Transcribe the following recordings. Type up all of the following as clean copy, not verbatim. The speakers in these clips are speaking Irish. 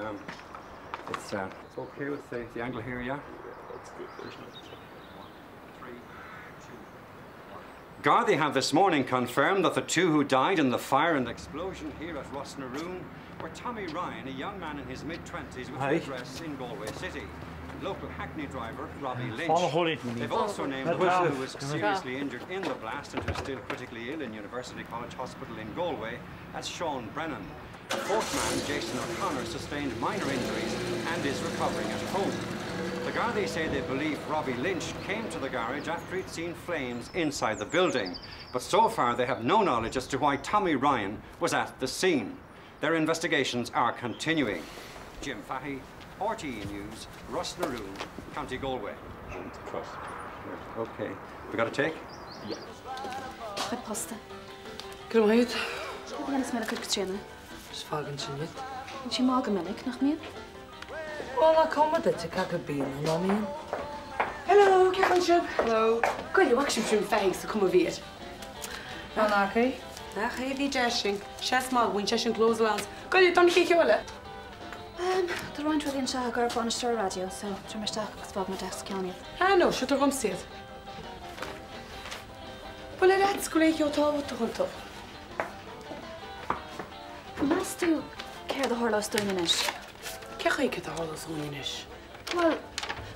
Um, it's, uh, it's okay with the, the angle here, yeah? Yeah, that's good. There's no... Gardaí have this morning confirmed that the two who died in the fire and explosion here at Rossnaroon were Tommy Ryan, a young man in his mid-twenties with an address in Galway City, and local Hackney driver Robbie Lynch. They've also named the man who was seriously injured in the blast and who's still critically ill in University College Hospital in Galway as Sean Brennan. The fourth man, Jason O'Connor, sustained minor injuries and is recovering at home. The Gardaí say they believe Robbie Lynch came to the garage after he'd seen flames inside the building. But so far they have no knowledge as to why Tommy Ryan was at the scene. Their investigations are continuing. Jim Fahey, RTE News, Ross Naroon, County Galway. Cut. Okay. We got a take? Yeah. Chuid posta. Go raibh maith agat. Cad a dhéanfas mé le cuid Caitríona? Is fágann sin iad. Bíonn sí mall go minic, nach mbíonn? Bhuel, nach cuma duit cé acu bíonn nó ná mbíonn. Hello, cén chaoi a bhfuil sibh? Hello. Goile, bhfaca sibh Jim Fahey sa cuma a bhí air. Ná nach é? Nach é a bhí deis Seas maith, bhain seisean close allowance. Goile, don chéad cheol eile. Tá roinnt rudaí anseo i gcorp bainisteoir raidió, so tabharfaidh mé isteach agus fágfaidh mé deasc Sheáin iad. Ah no, seo tar dhomsa iad. Bhuel, ar fhaitíos go raibh aon cheo tábhachtach iontu. Meas tú céard a tharlós dúinn anois? Cén chaoi céard a tharlós dúinn anois? Bhuel,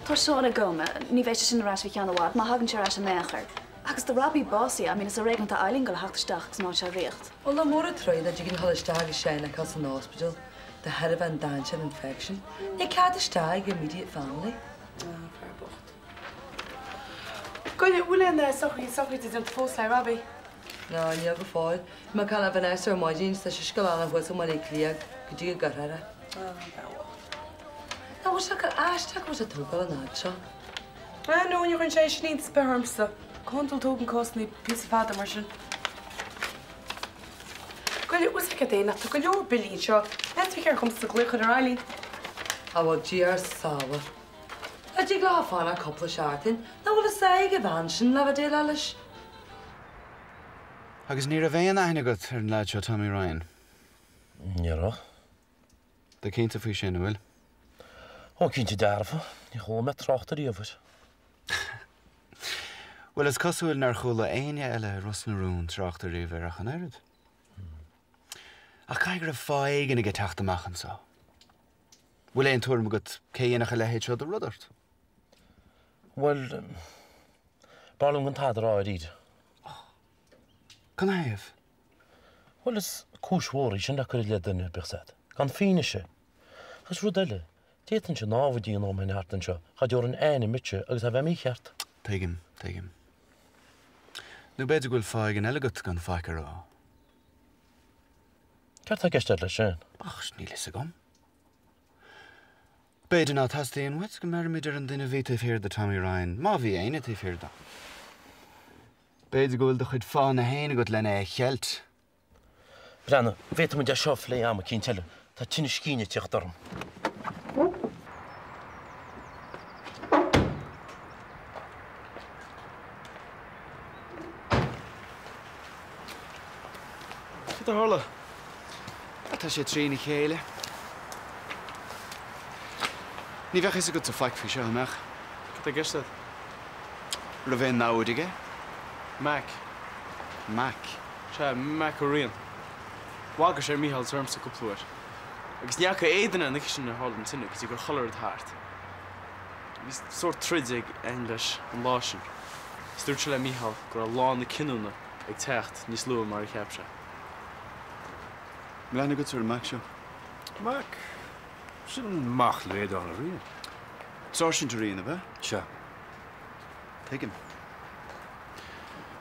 tá Seán i gcóma, ní bheidh sé sin ar ais faoi cheann i bhfad, má thagann sé ar ais in aon chor. Agus tá Robbie básaithe, I mean is ar éigean atá Eileen ag gabháil a theacht isteach agus an áit seo a ritheacht. Bhuel, nach mór an truaighe nach dtig linn dhul isteach agus Seán a fheiceáil san ospidéal de thairbhe an dainséar infection. Níl cead isteach ag immediate family. Ah, fear bocht. Goile, bhfuil aon socruithe sochraide déanta fós le Robbie? Ná, níl go fóill. Bhí mé ag caint le Vanessa ar maidin 's tá sise ag gabháil a fhanacht thuas i mBaile Átha Cliath go dtí go gcuirfear é. Ah, fear bocht. Nach bhfuil sé aisteach go bhfuil sé ag tógáil an fhad seo? Ah, no, ní chuireann sé sin iontas ar bith ormsa. Go hiondúil tógann cásanna píosa fada mar sin. Goile, bhfuil 's agat é nach tá go leor billí anseo. Meas tú ar cheart dhomsa glaoch ar Eileen? Á bhuel, Dia ár sábháil. An dtig léi fanacht cúpla seachtain, nach bhfuil a fhios ag an bhean sin le bheith déileáil leis. Agus ní raibh aon aithne agat ar an leaid seo Tommy Ryan? Ní raibh. Tá tú cinnte faoi sin, an bhfuil? Ó, cinnte dearfa. Ní chuala mé trácht ariamh air. Bhuel, is cosúil nár chuala éinne eile i Ros na Rún trácht ariamh air ach an oiread. Ach caithfidh go raibh fáth éigin aige teacht amach anso. Bhfuil aon tuairim agat cé a dhéanfadh a leithéid seo de rud ort? Bhuel, b'fhearr liom gan tada a rá dáiríre. Canathaobh? Bhuel, is cúis mhór í sin le cur i leith duine, bíodh 's agat, gan fianaise. Agus rud eile, d'fhéadfainnse námhaid a dhéanamh dhom féin thart anseo, dhá dtabharfainn aithne mise agus é bheith mícheart. Tuigim, tuigim. Nó b'fhéidir go bhfuil fáth éigin eile agat gan faic a rá. Céard tá i gceist agat leis sin? Ach, níl fhios agam. B'fhéidir ná teastaíonn uait go mbeirfimid ar an duine a bhí taobh thiar de Tommy Ryan, má bhí éinne taobh thiar de. B'fhéidir go bhfuil do chuid fáthanna féin agat lena é a cheilt. Breathnaigh, bhféadfadh muid é seo a phlé am eicínt eile. Tá tinneas cinn ag tíocht orm. Cad a tharla? Tá sé trína chéile. Ní bheadh fhios agatsa faic faoi seo, an mbeadh? Cad tá i gceist agat? Raibh aon namhaid aige? Mac. Mac? Sea, Mac Ó Riain. Bhagair sé ar Mhícheál is ormsa cúpla uair. Agus ní fhaca aon duine an oíche sin ar tharla an tine go dtí gur chuile rud thart. Bhí sórt troid ag Eain leis an lá sin. Is dúirt sé le Mícheál go raibh lá na cinniúna ag teacht níos luaithe mar a cheap sé. An bhfuil aithne agatsa ar an Mac seo? Mac? Sin mac le Aodán Ó Riain. Sáirsint Ó Riain, ab ea? Sea. Tuigim.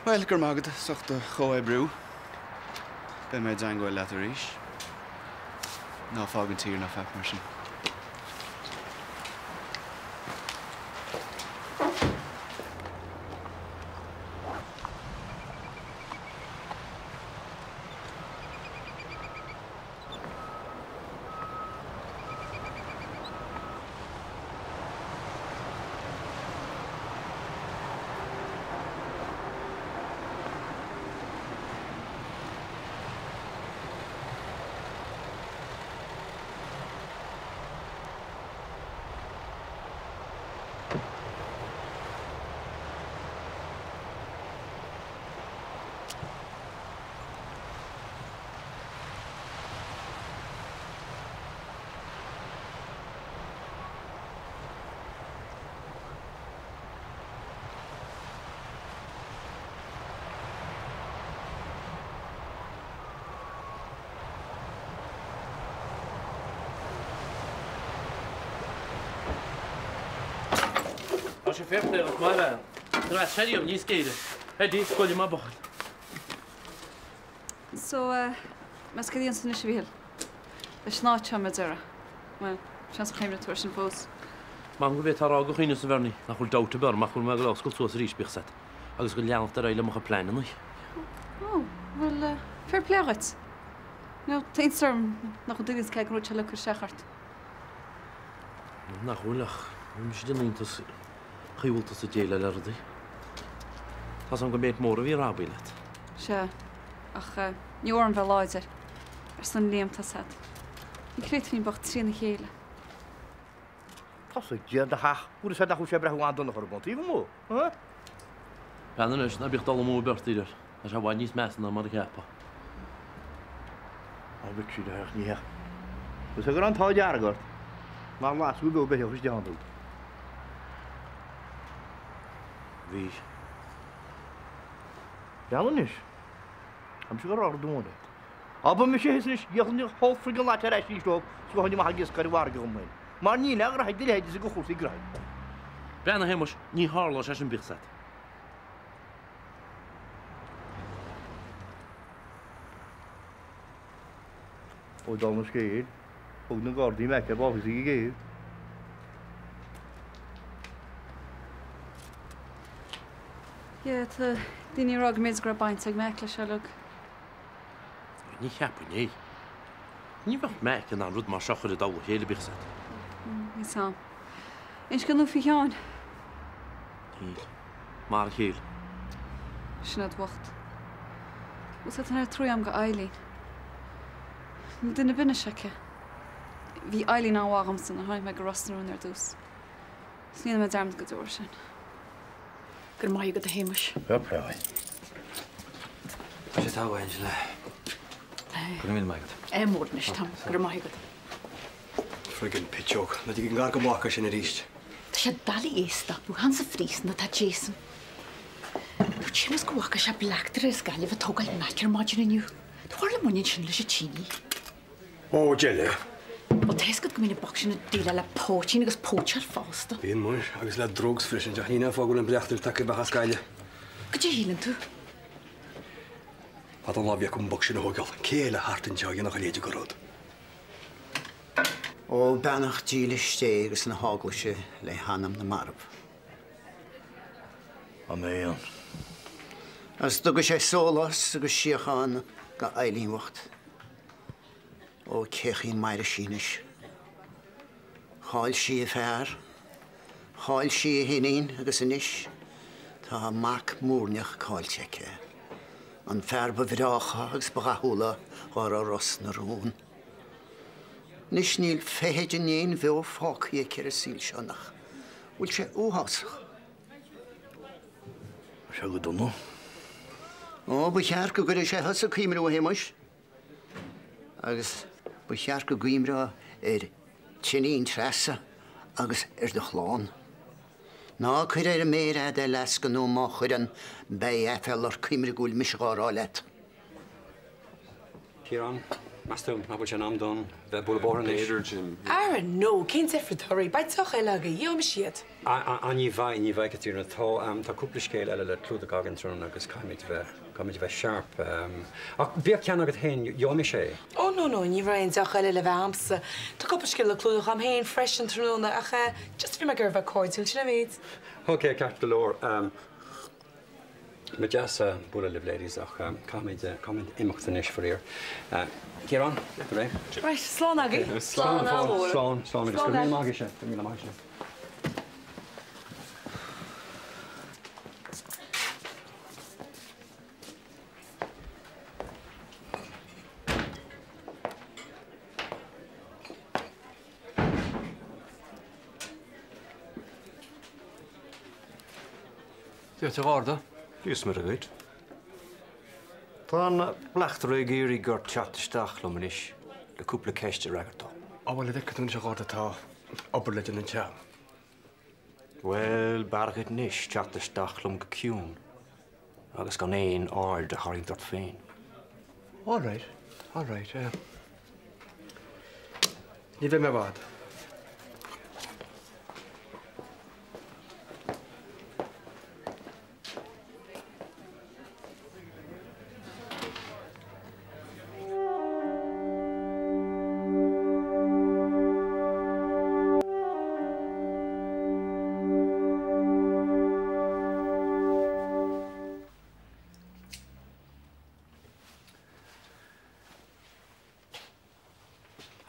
Bhuel, go raibh maith agat as ucht do chomhoibriú. Beidh mé i dteangmháil leat arís. Ná fág an tír ná faic mar sin. Tá sé fair play duit, maith bhean. Ní raibh sé riamh níos géire. Eddie, scoil maith buachaill. So, meas cad a dhéanfas anois a Mhíchíl? Leis an áit seo mar a déarfá. Bhuel, seans ar chuimhnigh tú air sin fós. M'anam go bhféadfá a rá do chuimhneas, a Bhernie, nach bhfuil dabht ar bith orm ach go bhfuil mé ag dul a oscailt suas arís, bíodh 's a't, agus ag leanacht ar aghaidh le mo chuid pleananna. Ó, bhuel, fair play dhuit. Nó, tá iontas orm nach bhfuil duine cé go raibh sé le cur isteach ort. Nach bhfuil ach bhí mise den iontas chaoi a bhfuil tusa ag déileáil le rudaí. Tá's agam gur méid mór a bhí Robbie leat. Sea, ach ní mór dom bheith láidir. Ar son Liam, tá's a't. Ní chreidfinn bocht trína chéile. Tusa ag déanamh do theach, bhfuil fhios agat nach bhfuil sé ag breathnú an-dona chor ar bun taobh amuigh, huh? Breathnaigh anois, ná bíodh dul amú ar bith ort air. Tá sé i bhfad níos measa ná mar a cheapfá. Á Richie, a theach, ní hea. Is ag an t-ádh dearg ort nár las go beo beithíoch isteach iontu. Bhí. Breathnaigh anois. Tá mise ag rá gur dóigh leat. Abair mise thíos anois, dhéanfainn an whole friggin lot ar ais arís dóibh is go tháinig amach ag iascaire mhargaidh dhom féin. Mar níl aon ghraithe ag do leithéid is ag a chúrsaí graithe. Breathnaigh a Shéamuis, ní tharlóidh sé sin bíodh 's a't. Ó dála an scéil, thug na Gardaí Mac ar báthas ag an gcéibh. Yeah, tá daoine ag rá go mb'fhéidir go raibh baint ag Mac leis uilig. Ní cheapfainn é. Ní bheadh Mac in ann rud mar seo a chur i dtoll a chéile, bíodh 's a't. Níl 's a'm. Aon scéal nua faoi Sheán? Níl. Mar a chéile. Sinéad bhocht. Bhfuil 's a't an oiread trua a'm go Eileen. Níl duine ar bith anois aici. Bhí Eileen an-mhaith dhomsa nuair a tháinig mé go Ros na Rún ar dtús. Is ní dhéanfaidh mé dearmad go deo air sin. Go raibh maith agat, a Shéamais. Fair play. Tá sé togha, Angela. Go raibh míle maith agat. Ádh mór anois, Tom. Go raibh maith agat. Friggin' piteog. Ná dtig an gar go bhfaca sin arís. Tá sé doiligh é a stopadh. Chan sa phríosún atá Jason. Dúirt Séamus go bhfaca sé bleachtaire as Gaillimh ag tógáil Mac ar maidin inniu. Do bharúil an mbaineann sin leis an tine. Ó, deile. Bhuel, tá fhios agat go mbíonn na boic sin ag déileáil le póitín agus póitseáil fosta. Bíonn, muis, agus le drugs freisin. Ach ní an fáth go bhfuil an bleachtaire tagtha amach as Gaillimh. Goidé a shíleann tú? Fada an lá a bhí acu an boc sin a thógáil. Cé eile thart anseo a dhéanfadh a leithéid de rud? Ó, beannacht dílis Dé agus na hEaglaise le hanam na marbh. Áiméan. Agus dtuga sé sólás agus síocháin go Eileen bhocht. Ó, cé chaoi mairfidh sí anois? Chaill sí a fear, chaill sí a hiníon agus anois tá a mac muirneach caillte aici, an fear ba bhreácha agus ba dhathúla dhá raibh i Ros na Rún. Anois níl feithid den éin bheo fágtha aici ar an saol seo, nach bhfuil sé uafásach? Tá sé go dona. Ó, ba cheart go gcuirfeadh sé thusa ag cuimhniú, a Shéamuis. Agus ba cheart go gcuimhneofá ar t'iníon Treasa agus ar do chlann. Ná cuir ar an méar fhada a fhleasca nó má chuireann, beidh aiféala ort, cuimhnigh go bhfuil mise dhá rá leat. Ciarán, meas tú nach bhfuil sé in am dúinn bheith ag bualadh bóthair anois? B'fhéidir, Jim. Ara, no, cén difear atá oraibh? Beidh deoch eile agaibh, gheobhaidh mise iad. Ah, ní bheidh, ní bheidh, Caitríona. Tá, tá cúpla scéal eile le clúdach againn tráthnóna agus caithfimid bheith, caithfimid a bheith sharp. Ach bíodh ceann agat féin, gheobhaidh mise é. Oh no, no, ní raibh aon deoch eile le bheith a'msa. Tá cúpla scéal le clúdach a'm féin freisin tráthnóna ach eh, just bhí mé ag iarraidh bheith cairdiúil, sin an méid. Ok, ceart go leor. Ba deas bualadh libh ladies ach caithfimid, caithfimid imeacht anois faraor. Ciarán, go réidh. Right, slán agaibh. Slán, slán, slán agus go raibh míle maith agaibhse, go raibh míle maith agaibhse. Dia duit a Gharda. Dia is Muire dhuit. Tá an bleachtaire ag iarraidh ort teacht isteach liom anois le cúpla ceist a fhreagairt dó. Á bhuel, an bhfeiceann tú anois a Gharda tá obair le déanamh anseo. Bhuel, b'fhearr dhuit anois teacht isteach liom go ciúin agus gan aon aird a tharraingt ort féin. All right, all right. Ní bheidh mé i bhfad.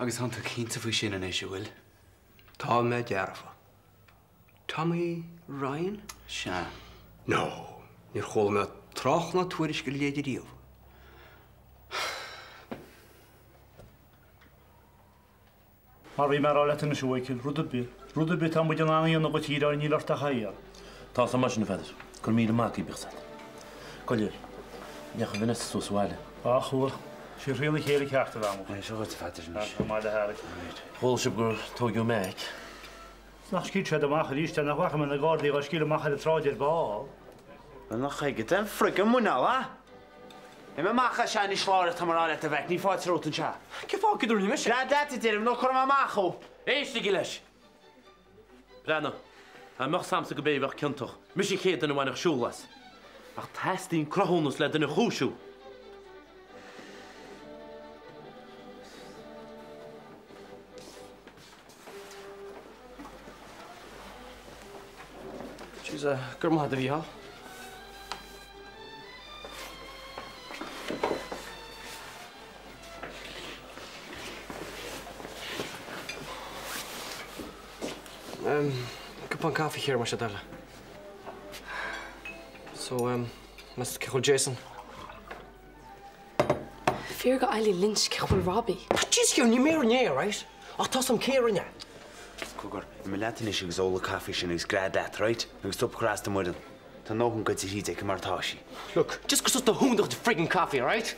Agus tánn tú cinnte faoi sin anois, an bhfuil? Tá mé dearfa. Tommy Ryan? Sea. No, níor chuala mé trácht ná tuairisc ar a leithéid riamh. Mar bhí mé a rá leat anois a Mhichíl, rud ar bith, rud ar bith atá muid in ann a dhéanamh dhuit a dhíreáil níl ort ach é a iarraidh. Tá san mar sin a Pheadair. Go raibh míle maith agat, bíodh san. Goile, ndeachaigh Vanessa suas abhaile. Á, chuaigh. Sí thrína chéile ceart a bhean. Seo dhuit a Pheadair anois. Chomh maith le hairgead. Chuala sibh gur tóigeadh Mac? 'S nach scaoil siad amach arís é, nach bhfaca mé na Gardaí dhá scaoileadh amach ar an tsráid ar ball. Bhuel nach aige den friggin muineál, a? Imigh amach as seo anois láithreach, tá mé a rá leat, a mhaic, ní fáilte romhat anseo. Cén fáth go dtabharfaidh mise? Gread leat, a deirim, nó cuirfidh mé amach thú. Éistigí leis! Breathnaigh, dá mbeadh 's a'msa go b'é a bheadh ciontach, mise an chéad duine a bhainfeadh siúl as. Ach teastaíonn cruthúnas le duine a chúisiú. Jeez, go raibh maith agat a Mhícheáil. Cupán caife thiar más é do thoil. So, meas tú cé bhfuil Jason? Fíor go Eileen Lynch cé bhfuil Robbie. Jeez, Hugh, ní mé a rinne é, right? Ach tá 's a'm cé a rinne. Cogar, imigh leat anois agus ól an caife sin agus gread leat, right? Agus stop ag cur as do Muireann. Tá a ndóthain goidte thríd aici mar atá sí. Look, just go do thún do chuid friggin' coffee, alright?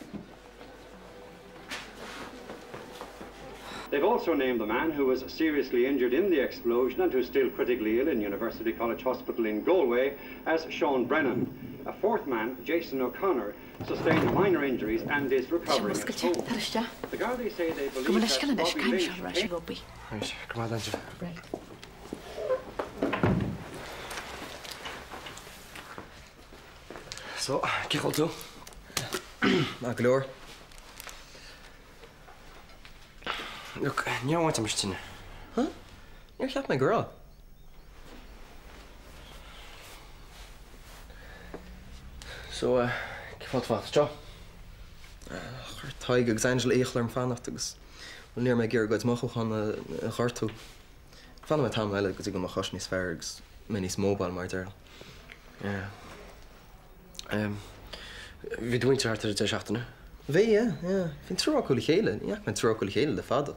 They've also named the man who was seriously injured in the explosion and who's still critically ill in University College Hospital in Galway as Sean Brennan. A fourth man, Jason O'Connor, sustained minor injuries and is recovering at Oscailte, home. tar isteach. The Gardaí say they Go believe bhfuil leithscéal that anois, Bobby caithfidh Lynch seo ar ais ag Robbie. Right, go raibh maith agat. Right. So, cén chaoi a bhfuil tú? Maith go leor. Look, ní raibh baint agam leis an tine. Huh? Níor cheap mé go raibh. So, cén fáth fanacht anseo? Chuir Tadhg agus Angela iachall orm fanacht agus, bhuel, ní raibh mé ag iarraidh a gcuid mothúchán a ghortú. Fanfaidh mé tamall eile go dtí go bhfuil mo chois níos fearr agus mé níos mobile mar a déarfá. Yeah. Bhí do mhuintir thart ar an deireadh seachtaine? Bhí, yeah, yeah. Bhí an triúr acu le chéile, ní fhaca mé an triúr acu le chéile le fada.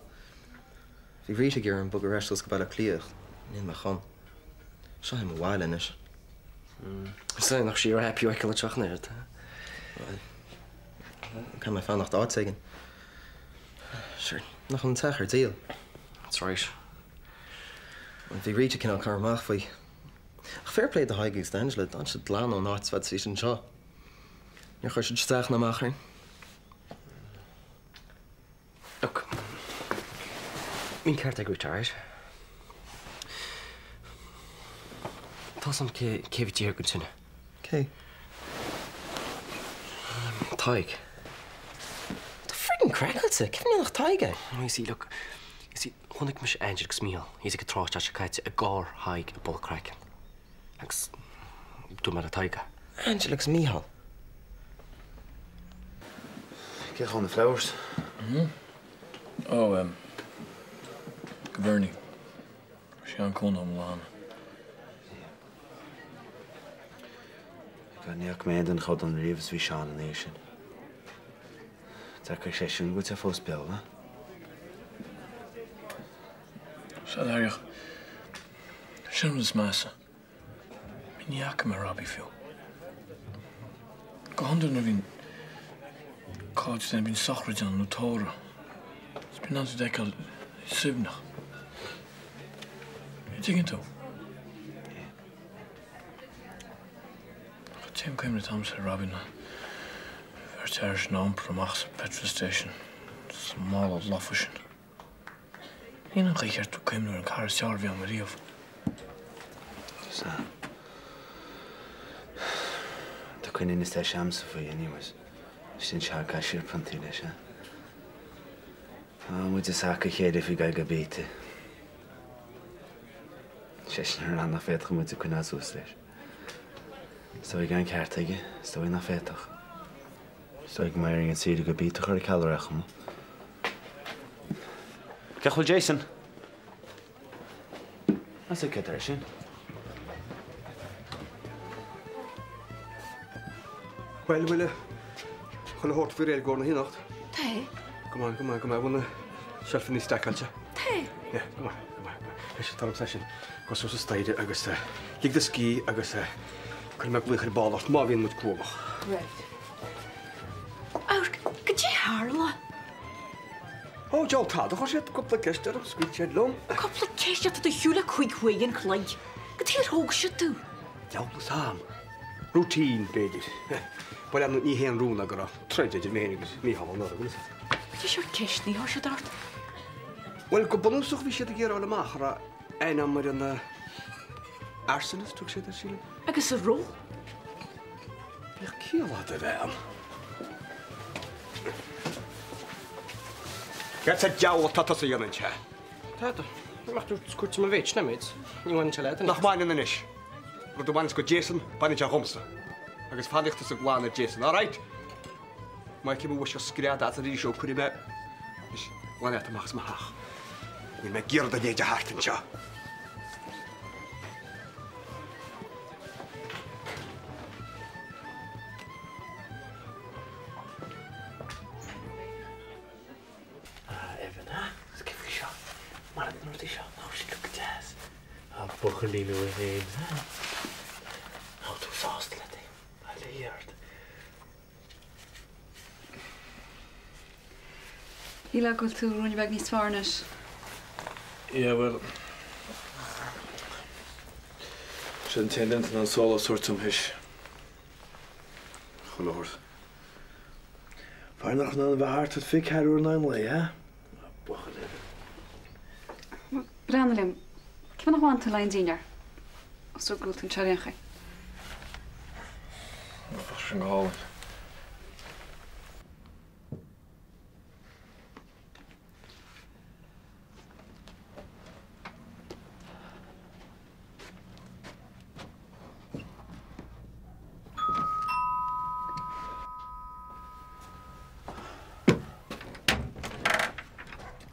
Bhí Rita ag iarraidh orm bogadh ar ais suas go Baile Átha Cliath ach níl mé chun. Seo é mo bhaile anois. Is é nach sí happy thú a fheiceáil anseo ach an oiread. Bhuel, caithfidh mé fanacht áit éigin. Sure, nach bhfuil an teach ar díol? That's right. Bhuel, bhí Rita cineál curtha amach faoi. Ach fair play do Thadhg agus d'Angela, d'fhan siad glan ón áit fad is a bhí siad anseo. Níor chuir siad isteach ná amach orainn. Look, bhí an ceart ag Rita, alright? Tá 's a'm cé cé bhí taobh thiar den tine. Cé? Tadhg. Tá friggin' craiceáilte, cén fáth nach Tadhg é? You see, look, you see, Chonaic mise Angela agus Mícheál thíos ag an trá an tseachtain seo caite i gcarr Thaidhg ag bualadh craiceann. Agus dúirt mé le Tadhg é. Angela agus Mícheál. Cé chucu na flowers? Mm? Oh, em, go Bernie. Sé an cúnamh an lá. Ní fhaca mé aon duine chomh dona riamh is bhí Seán an oíche sin. Deacair sé sin go bhfuil sé fós beo, a? Sea, Aireach. Sin an rud is measa. Ní fhaca mé Robbie fiú. Go hiondúil nuair a bhíonn cairde duine, bíonn sochraid ann nó tórramh. Is bíonn an iad a fheiceáil suaimhneach. An dtuigeann tú? Ach an t-aon cuimhne atá agamsa ar Robbie ná bheirt fhear sin á iompar amach as an petrol station sa mála lofa sin. Ní hin an chaoi cheart cuimhniú ar an cara is fearr a bhí agam ariamh. Sea. Tá cuimhne níos deise agamsa faoi anyways. Sin sea caith siar priontaí leis, eh? Tá muid is a chéile faoi gach bit. Seisean ag rá nach bhféadfadh muid a coinneáil suas leis. Is dóigh an ceart aige, is dóigh nach bhféadfadh. Is dóigh go mbeidh orainn an saoire go Ibiza a chur ar ceal ar aon chuma. Cén chaoi a bhfuil Jason? Is céard é sin? Bhuel, bhfuil chuile shórt faoi réir i gcomhair na hoíche anocht? Tá. Go maith, go maith, go maith. Bhfuil na seilfeanna stackáilte? Tá. Yeah, go maith, go maith, go maith. Anois, tar liomsa ansin. Gabh suas an staighre agus lig do scíth agus cuirfidh mé glaoch ar ball ort má bhíonn muid cúlach. Right. Amharc, goidé a tharla? Ó, diabhal tada, chuir siad cúpla ceist orm, scaoil siad liom. Cúpla ceist tá tú ar shiúl le 5 huaire an chloig. Cad chuige ar thóg siad tú? Diabhal a fhios a'm. Routine, b'fhéidir. Bhuel, ar ndóigh, ní haon rún é go raibh troid idir mé féin agus Mícheál anuraidh, bhfuil a fhios agat. Cad é sórt ceisteanna a chuir siad ort? Bhuel, go bunúsach bhí siad ag iarraidh a fháil amach an raibh aithne a'm ar an arsonist, thug siad air, sílim. Agus an raibh? Bheadh ciall a'd a bheith ann. Céard sa diabhal atá tusa a dhéanamh anseo? Tada. Nach tú cuairt mo mhéit, na méid. Ní bhaineann sé leat anois. Nach mbaineann anois. Rud a bhaineanns go Jason, baineann sé dhomsa. Agus fanfaidh tusa glan ar Jason, all right? Má fheicim an bhois scread as arís ó cuirfidh mé anois glan leat amach as mo theach. Níl mé ag iarraidh do leithéid thart anseo. Ah, Evan, ah, is cé faoi seo? Mar na rudaí seo, nach bhfuil siad go deas? Ah, buachaillín uaidh féin, ah. Nach bhfuil tú sásta le é? Bail ó Dhia ort. Shílfeá go bhfuil tú ruainne beag níos fearr anois. Yeah, bhuel, sé an t-aon duine atá in ann sólás a thabhairt dom théis chuile shórt. Fear nach in ann a bheith thart fad 24 uair in aghaidh an lae, eh? Buachaill eile. Breathnaigh Liam, cén fáth nach bhfanann tú le haghaidh an dinnéar? Os rud go bhfuil tú anseo ar aon chaoi. Bheadh sin go hálainn.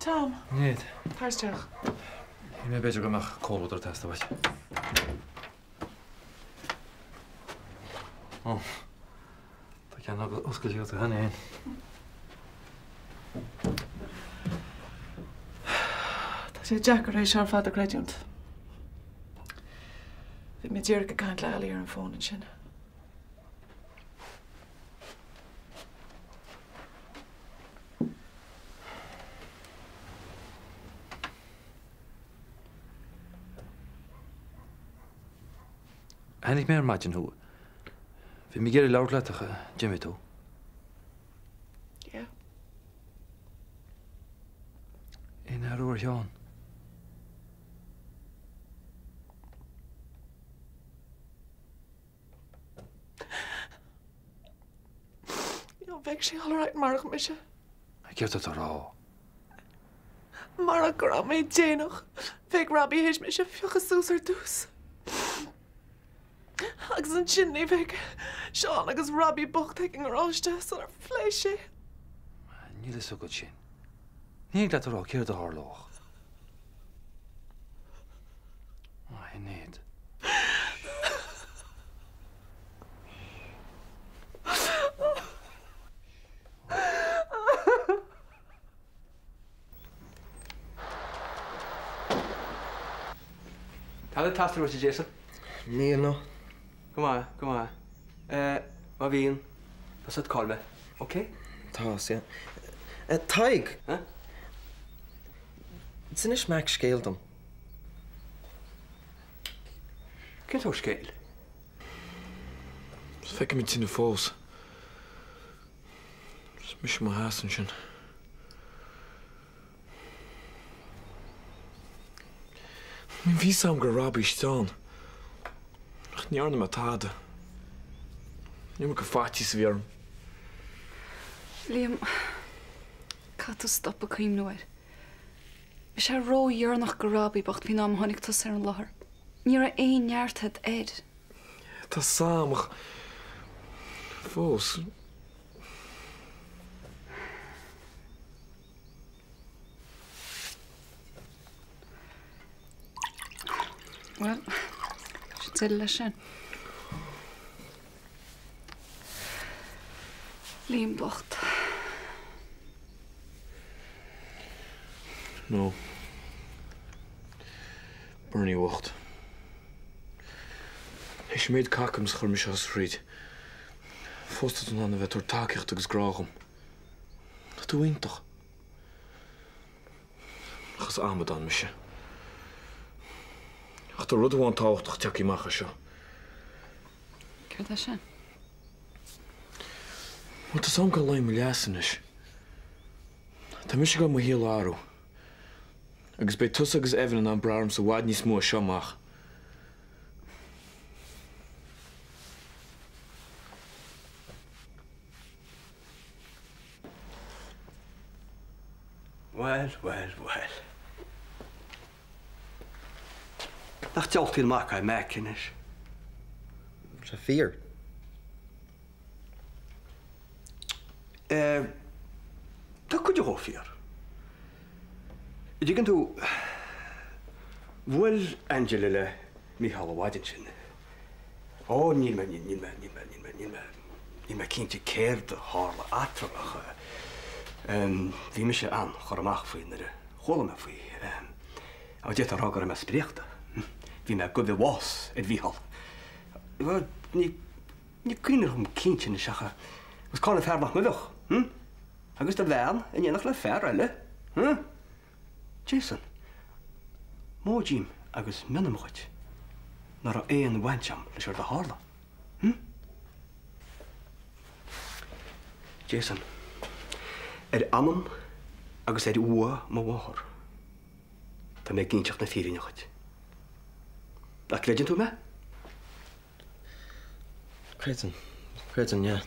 Tom. Sinéad. Tar isteach. Shíl mé b'fhéidir go mbeadh comhluadar ag teastáil uait. Ó. Tá ceann oscailte agat cheana féin. Tá sé deacair é seo ar fad a chreidiúint. Bhí mé díreach ag caint le Ali ar an bhfón ansin. Chonaic mé ar maidin thú. Bhí mé ag iarraidh labhairt leat ach d'imigh tú. Yeah. Aon athrú ar Sheán? Bheadh sé alright marach mise. Céard atá tú a rá? Marach go raibh mé déanach, bheadh Robbie théis mise a phiocadh suas ar dtús. Agus ansin ní bheadh Seán agus Robbie bocht ag an ngaráiste sular phléasc sé. Níl a fhios agat sin. Ní thig leat a rá céard a tharlódh. A Shinéad. Tada ag teastáil uait a Jason? Níl, no. Go maith, go maith. Eh, má bhíonn, tá 's agat cá bhfuil mé, ok? Tá, sea. Eh, Tadhg! Huh? D'inis Mac scéal dom. Cén sórt scéil? Feicim an tine fós. Is mise i mo sheasamh ansin. Bhí a fhios agam go raibh Robbie istigh ann. Ach ní dhearna mé tada. An iomarca faitíos a bhí orm. Liam, caithfidh tú stopadh cuimhniú air. Bhí sé ródheireanach go Robbie bocht faoin am a tháinig tusa ar an láthair. Ní raibh aon neart agat air. Tá 's a'm ach fós. Bhuel, sin deireadh leis sin. Liam bocht. No. Bernie bhocht. Théis an méid cac agus a chuir mise thusa thríd, fós tá tú in ann a bheith ag tabhairt tacaíocht agus grá dhom. Tá tú iontach. Ach is amadán mise. Ach tá rud amháin tábhachtach tagtha amach as seo. Céard é sin? Bhuel, tá 's a'm cá luíonn mo leas anois. Tá mise ag goil mo shaol a athrú. Agus beidh tusa agus Evan in ann brath ormsa i bhfad níos mó as seo amach. Bhuel, bhuel, bhuel. Nach diabhaltaí an mac é Mac anois? Tá sé fíor. Eh, tá cuid dhó fíor. An dtuigeann tú, bhuail Angela le Mícheál an mhaidin sin. Ó, níl mé, níl mé, níl mé, níl mé, níl mé, níl mé cinnte céard a tharla eatarthu ach bhí mise an-churtha amach faoi nuair a chuala mé faoi. Á, d'fhéadfá a rá go raibh mé spréachta. Bhí mé ag goimh an bháis ar Mhícheál. Bhuel, ní, ní cuimhin liom cinnte anois ach agus cá bhfuil an fear nach ngoibfeadh, hm? Agus do bhean in éineacht le fear eile, hm? Jason, Móid díom agus mionnaím dhuit ná raibh aon bhaint a'm leis an rud a tharla. Hm? Jason, Ar anam agus ar uaigh mo mháthar, tá mé ag inseacht na fírinne dhuit. Nach gcreideann tú mé? Creidim. Creidim, yeah.